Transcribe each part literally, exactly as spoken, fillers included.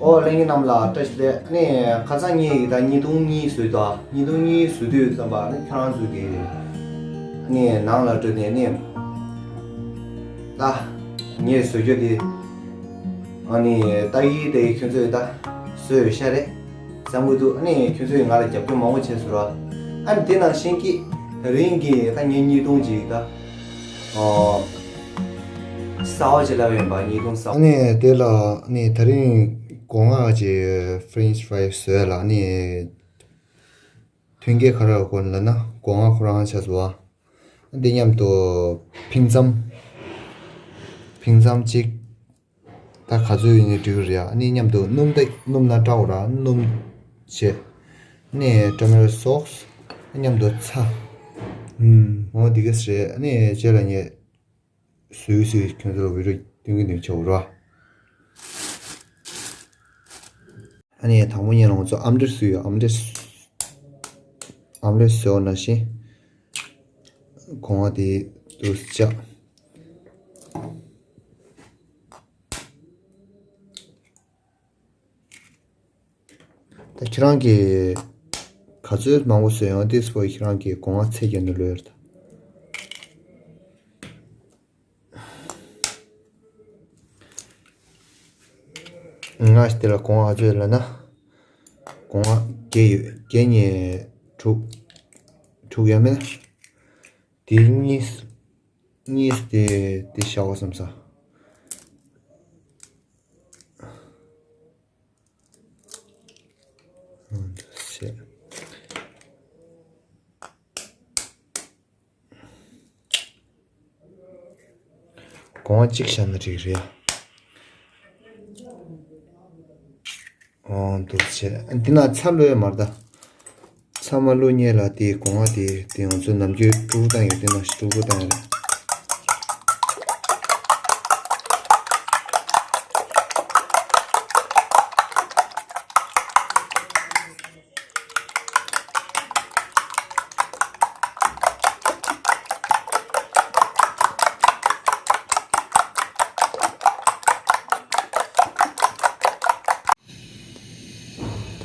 ཨོ་ལྷན་རྒྱས་རྣམས་ལ་བཀྲ་ཤིས་བདེ་ལེགས། ཨ་ནི་ཁ་སང་ངས་ད་བརྙན་ཐུང་གཉིས་བཟོས་དང་བརྙན་ཐུང་གཉིས་བཟོས་དུས་ཙམ་པ་ཨ་ནི་ཁྱེད་རང་ཚོ་གི་ཨ་ནི་ནང་ལ་འགྲོ་ནས་ཨ་ནི་ད་ངས་བཟོ་རྒྱུ་དེ་ཨ་ནི་ད་ཡིད་དེ་ཁྱོད་ཚོས་ད་བཟོས་ཡོད་ཤག་རེད་བསམ་གྱི་འདུག་ཨ་ནི་ཁྱོད་ཚོས་ང་ལ་རྒྱབ་སྐྱོར་མང་པོ་བྱས་སོང་ར། ཨ་ནི་དེ་ནང་བཞིན་གྱི་དེ་རིང་གི་ད་ངའི་བརྙན་ཐུང་ཅིག་ད་ཨོ། གསར་པ་ཅིག་ལབ་ཡིན་པ་བརྙན་ཐུང་གསར་པ། ཨ་ནི་དེ་ལ་ཨ་ནི་དེ་རིང་སྒོ་ང་ཅིག་French fries བཟོས་ལ་ཨ་ནི་མཐུན་རྐྱེན་ག་རེ་དགོས་ལབ་ན་སྒོ་ང་ཁོ་རང་ཆགས་སོང་བ། འདི་མཉམ་དུ་ཕིང་ཙམ། ཕིང་ཙམ་གཅིག་ད་ག་ཚོད་ཡིན་ནའི་འགྲིག་གི་རེད་ཡ། ཨ་ནི་མཉམ་དུ་སྣུམ་ད་སྣུམ་ན་སྐྲག་འོ་ར་སྣུམ་བྱས། ཨ་ནི་ཊོ་མེ་ཊོ་སོ་སི་མཉམ་དུ་ཚྭ། ཨུམ་འོ་འདི་ག་རེད། ཨ་ནི་རྗེས་ལ་ངས་སུའི་སུའི་ཁྱོད་ཚོར་བི་ཌིའོ་སྟོན་གི་འདུག་ཆོག་ར། ཨ་ནི་དང་པོ་ཉིད་ལ་ང་ཚོ་ཨམ་ལེ་བཟོས་ཡོད། ཨམ་ལེ་ཨམ་ལེ་བཟོས་ནང་བཞིན་གོང་བ་དེ་དུ་བཅག་ད་ཁྱེད་རང་གིས་ག་ཚོད་མང་པོ་བཟོས་ཡོང་དེ་སྤོ་ཁྱེད་རང་གིས་སྒོ་ང་ཚད་བརྒྱབ་ནས་ལོས་ཡོད། ང་དེ་ལ་སྒོ་ང་ག་ཚོད་ཡོད་ལབ་ན། སྒོ་ང་བརྒྱད་ཡོད། བརྒྱད་ནས་དྲུག་དྲུག་ཡོད་མེད་ན། དེ་གཉིས་གཉིས་དེ་དེ་བཞག་པ་བསམ་ས། ཨ་འདུག་སེ། སྒོ་ང་གཅིག་བཞག་ན་འགྲིག་རེད། ཨོ་འདུག་བྱས། འདི་ན་ཚྭ་བླུགས་ཡོད་མ་རེད་ད། ཚྭ་མ་བླུགས་སྔོན་ལ་དེའི་སྒོ་ང་དེ་དེ་ང་ཚོ་ནམ་རྒྱུན་དཀྲུག་བཏང་ཡོད། དེ་ནང་བཞིན་དཀྲུག་པོ་བཏང་ཡོད་རེད།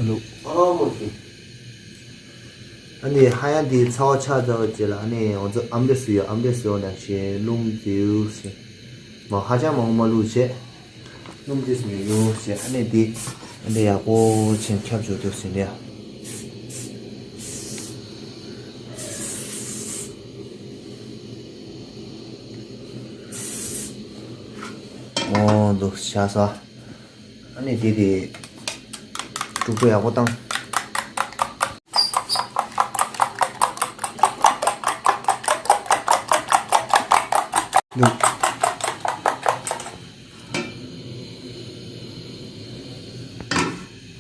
ད་ལོ། ཨ་མོ་ཤི། ཨ་ནི་ཧ་ཡང་འདི་ཚ་བ་ཆགས་ཚར་བ་རྗེས་ལ་ཨ་ནི་ང་ཚོ་ཨམ་ལེ་བཟོས་ཡོད། ཨམ་ལེ་བཟོས་ནང་བཞིན་སྣུམ་འདིའུ་ཟེར། མ་ཧ་ཅང་མང་པོ་མ་བླུགས་བྱས། སྣུམ་འདི་ཟེར་ནས་ཡོད་བྱས། ཨ་ནི་འདི་ཨ་ནི་ཡག་པོ་བྱས་ཁྱབ་བཅུག་འདུག་ཟེར་ནས། ཨོ་འདུག་བྱས་སོང་། ཨ་ནི་དེ་དེ་དཀྲུག་པོ་ཡག་པོ་བཏང་། འདུག་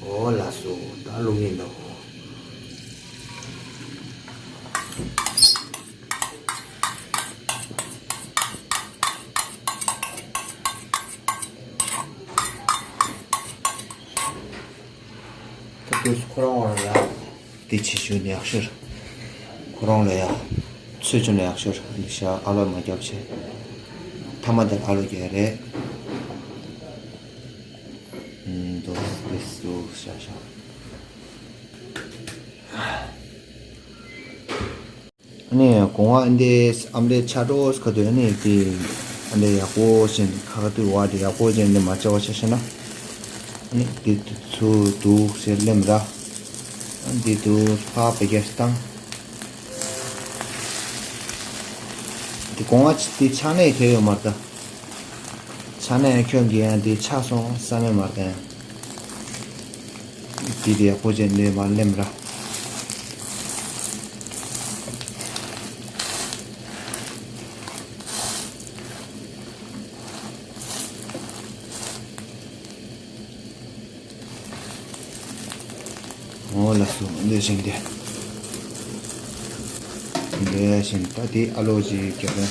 ཨོ་ལགས་སོ། ད་རླུང་ཡིན་འདུག་ད་དུས་ཁོ་རང་ལ་ཡ་དེ་ཆེ་ཤོས་ནས་ཡག་ཤོས། ཁོ་རང་ལ་ཡ་ཚོད་ཅུང་ནས་ཡག་ཤོས་འདི་ཤ་ཨ་ལོ་མ་རྒྱབ་བྱས། ཐ་མ་དེར་ཨ་ལོ་རྒྱག་རེད། ཨུམ་དོ་དེ་སུ་ཤ་ཤ། ཨ་ནི་གོང་བ་འདི་ཨམ་ལེ་ཆ་འགྲོ་ཁ་དུས་ཨ་ནི་དེ་ཨ་ནི་ཡག་པོ་བཞིན་ཁ་ཁ་དུས་བ་དེ་ཡག་པོ་བཞིན་ནི་མ་བྱ་བ་ཆ་ཤེ་ན། ཨ་ནི་དེ་ཚུ་དུག་ཟེར་ལེམ་ར། ཨ་འདི་དུ་ཕ་བེ་གེ་སི་དང་། དེ་གོང་བ་དེ་ཆ་ནས་ཁྱེར་ཡོད་མ་རེད་ད། ཆ་ནས་ཁྱོད་ཀྱིས་ཡང་དེ་ཆ་སོང་བསམ་ཡོད་མ་རེད་ད། དེ་དེ་ཡག་པོ་བྱས་ནས་མར་ལེམ་ར། འོ་ལགས་སོ། འདི་བཞིན་ཏེ། འདི་བཞིན་ད་དེ་ཨ་ལོ་ཅིག་རྒྱབ་ར།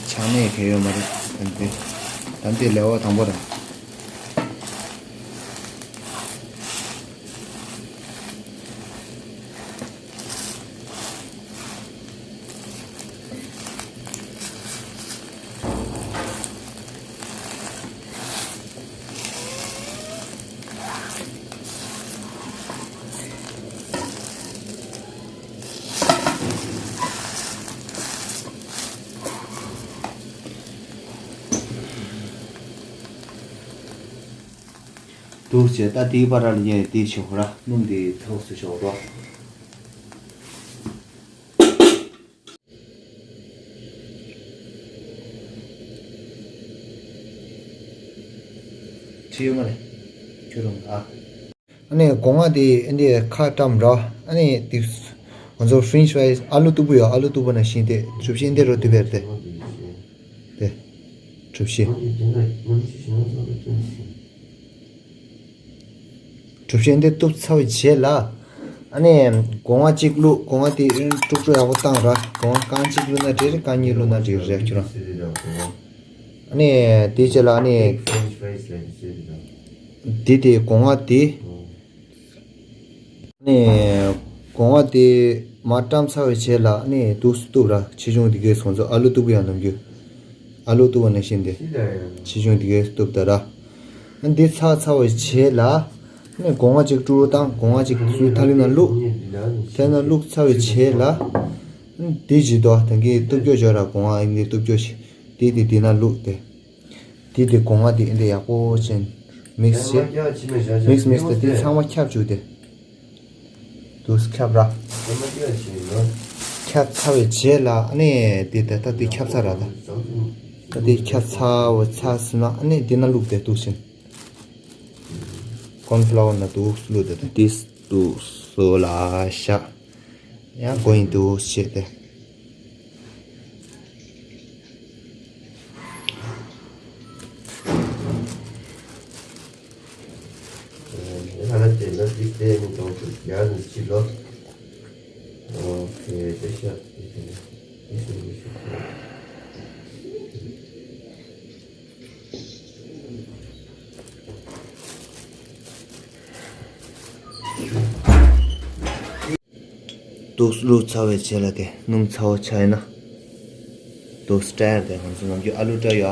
ཆག་ནས་གལ་ཡོད་མ་རེད། ད་འདི་ད་འདི་ལེ་བ་དང་པོ་རེད། འདུག་བྱས། ད་དེའི་བར་ལ་ངས་དེ་བྱེད་ཁོ་ར་སྣུམ་དེ་ཐོག་སུ་ཤོག་རོགས། ཁྲིད་ཡོད་མ་རེད། ཁྱོད་རང་ཨ། ཨ་ནི་སྒོ་ང་དེ་ཨེ་འདི་ཁ་བཀྲམ་ར། ཨ་ནི་དེ་ང་ཚོ་French fries ཨ་ལུ་སྟུག་པོ་ཡོད། ཨ་ལུ་སྟུག་པོ་ནང་བཞིན་དེ་གྲུ་བཞི་ཨེ་འདི་རོ་དུ་བེར་དེ། དེ་གྲུ་བཞི། གྲུ་བཞི་ཨེ་འདི་གཏུབ་ཚར་བའི་རྗེས་ལ། ཨ་ནི་སྒོ་ང་གཅིག་བླུགས། སྒོ་ང་དེ་དཀྲུག་དཀྲུག་ཡག་པོ་བཏང་ར། སྒོ་ང་རྐང་གཅིག་བླུགས་ན་འགྲིག་རེད། རྐང་གཉིས་བླུགས་ན་འགྲིག་རེད་ཁྱོད་རང་། ཨ་ནི་དེའི་རྗེས་ལ་ཨ་ནི་དེ་དེ་སྒོ་ང་དེ། ནས་སྒོ་ང་དེ་མར་བཀྲམ་ཚར་བའི་རྗེས་ལ་ནས་འདུག་སེ་གཏུབ་ར། ཆེ་ཆུང་དེ་གས་སོང་ཚོ་ཨ་ལུ་སྟུག་པོ་ཡང་ནམ་རྒྱུན་ཨ་ལུ་སྟུག་པོ་ནང་བཞིན་དེ་ཆེ་ཆུང་དེ་གས་གཏུབ་ད་ར། འདི་ཚར་ཚར་བའི་རྗེས་ལ་ནས་སྒོ་ང་གཅིག་དཀྲུག་དཀྲུག་བཏང་། སྒོ་ང་གཅིག་ཚུར་ཐག་རིང་ན་བླུགས། ཐག་རིང་ན་བླུགས་ཚར་བའི་རྗེས་ལ་འདི་བྱེད་དོ། ད་གིན་གཏུབ་སྐྱོ་བྱོས་ར། སྒོ་ང་ཨེ་འདི་གཏུབ་སྐྱོ་བྱེད། འདི་དེ་འདི་ན་བླུགས་ཏེ། དེ་དེ་སྒོ་ང་དེ་འདི་ཡག་པོ་ཅན་མིག་སི་བྱེད། མིག་སི་མིག་སི་དེ་དེ་ཚང་མ་ཁྱབ་བཅུག་སྟེ། དུས་ཁྱབ་ར། ཁྱབ་ཚར་བའི་རྗེས་ལ་ཨ་ནི་དེ་ད་ལྟ་དེ་ཁྱབ་ཚར་ར་ད། ད་དེ་ཁྱབ་ཚར་བ་ཚར་སོང་ན་ཨ་ནི་དེ་ན་བླུགས་ཏེ་འདུག་ཅན། ཀོན་ཕ་ལ་ཝར་ན་འདུག་བླུགས་ཏེ་ད། དེ་འདུག་སོ་ལ་ཤ། ཡང་སྒོ་ཡིན་འདུག་བྱེད་དེ། འདུག་སེ་བླུགས་ཚར་བའི་རྗེས་ལ་དེ་སྣུམ་ཚ་བོ་ཆགས་ཡིན་ན། འདུག་སེ་སྤྲད་ཡ་དེ་ང་ཚོ་ནམ་རྒྱུན་ཨ་ལུ་སྤྲད་ཡ།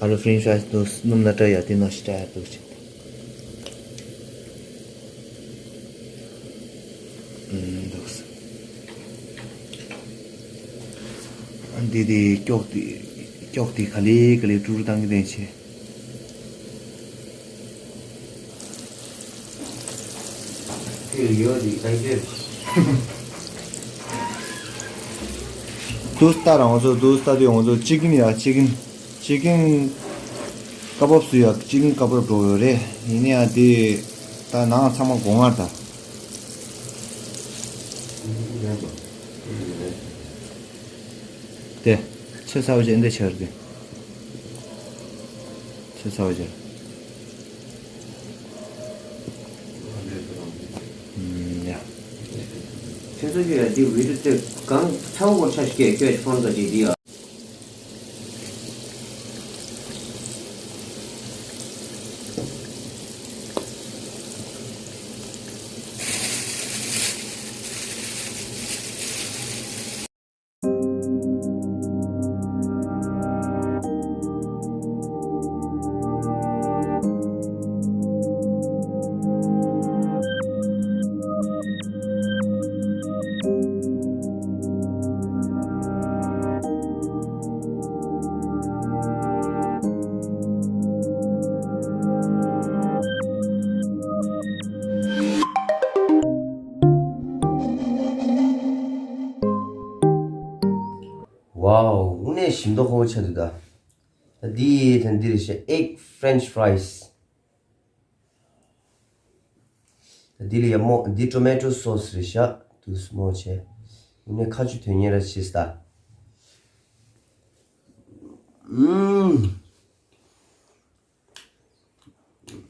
ཨ་ལུ་ཕི་རེན་ཆི་ཕ་རའི་འདུག་སེ་སྣུམ་ན་སྤྲད་ཡ་དེ་ནང་བཞིན་སྤྲད་ཡ་འདུག་ཅིག་ཨུམ། འདུག་སེ། འདི་དེ་སྐྱོགས་དེ་སྐྱོགས་དེ་ག་ལེ་ག་ལེ་དཀྲུག་དཀྲུག་བཏང་གི་དེ་བྱས། དུས་ལྟར་ང་ཚོ་དུས་ལྟར་དུས་ང་ཚོ་ཅི་ཀིན་ཡ་ཅི་ཀིན་ཅི་ཀིན་ཀ་བབ་སུ་ཡ་ཅི་ཀིན་ཀ་བབ་འགྲོ་ཡོད་རེད། ཡིན་ན་ཡང་དེ་ད་ནང་ཚང་མ་སྒོ་ང་ད། དེ་ཚོད་ཚ་བ་ཅན་འདི་ཆར་དེ། ཚོད་ཚ་བ་ཅན། ཡ། ཁྱེད་ཚོ་ཡོད་ཡ་འདི་བི་ཌིའོ་དེ་གང་ཚ་བོ་གོ་ཆ་ཞིག་སྐད་ཁྱོད་ཕོན་དུ་བྱེད་འདི་ཡ། ཝའོ། དངོས་གནས་ཞིམ་མདོག་ཁ་པོ་ཆགས་འདུག་ད། ད་འདི་ད་འདི་རེད་ཤག Egg French fries། ད་འདི་ལ་ཡ་མོ་འདི་ཊོ་མེ་ཊོ་སོ་སི་རེད་ཤག་དུས་སུ་མོ་བྱས། དངོས་གནས་ཁ་ཆུ་དོན་གཉེར་ར་བྱེད་ད།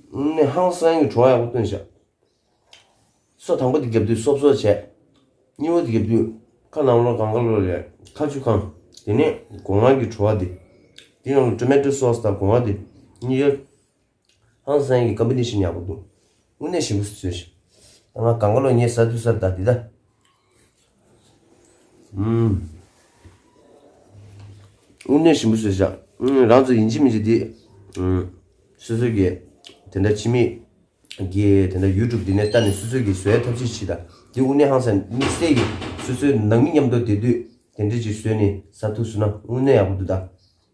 ཨུམ། ནས་ཧང་སང་གི་བྲོ་བ་ཡག་པོ་བཏོན་བཞག་སོ་དང་པོ་དེ་རྒྱབ་དུས་སོབ་སོབ་བྱས། གཉིས་པ་དེ་རྒྱབ་དུས་ཁ་ནང་ལོགས་གང་ག་ལོགས་ལས་ཁ་ཆུ་གང་། དེ་ནས་སྒོ་ང་གི་བྲོ་བ་དེ། དེ་ནང་ལ་ཊོ་མེ་ཊོ་སོ་སི་དང་སྒོ་ང་དེ་གཉིས་ཀ་ཧང་སང་གི་ཀམ་པི་ནེ་ཤན་ཡག་པོ་འདུག་དངོས་གནས་ཞིམ་པོ་བཟོས་ཤག་ད་ང་གང་ག་ལོགས་ངས་ཟ་དུས་ཟ་ད་འདི་ད། ཨུམ། དངོས་གནས་ཞིམ་པོ་བཟོས་ཤག་ཨུམ། རང་ཚོ་ཡིན་གཅིག་མིན་གཅིག་འདི། ཨུམ། སོ་སོ་གི། དེ་འདྲ་ཕྱི་མི། གི་དེ་འདྲ་ཡུ་ཊུབ་འདི་ནས་ལྟ་ནས་སོ་སོ་གི་བཟོ་ཡ་ཐབས་ཤེས་བྱེད་ད། འདི་དངོས་གནས་ཧང་སང་དམིགས་བསལ་གི་སོ་སོའི་ནང་མི་མཉམ་དུ་བསྡད་དུས་དེ་འདྲ་ཅིག་བཟོས་ནས་ཟ་ཐུབ་སོང་ན་དངོས་གནས་ཡག་པོ་འདུག་ད།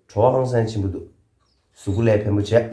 བྲོ་བ་ཧང་སང་ཆེན་པོ་འདུག་གཟུགས་པོ་ལ་ཕན་པོ་བྱས།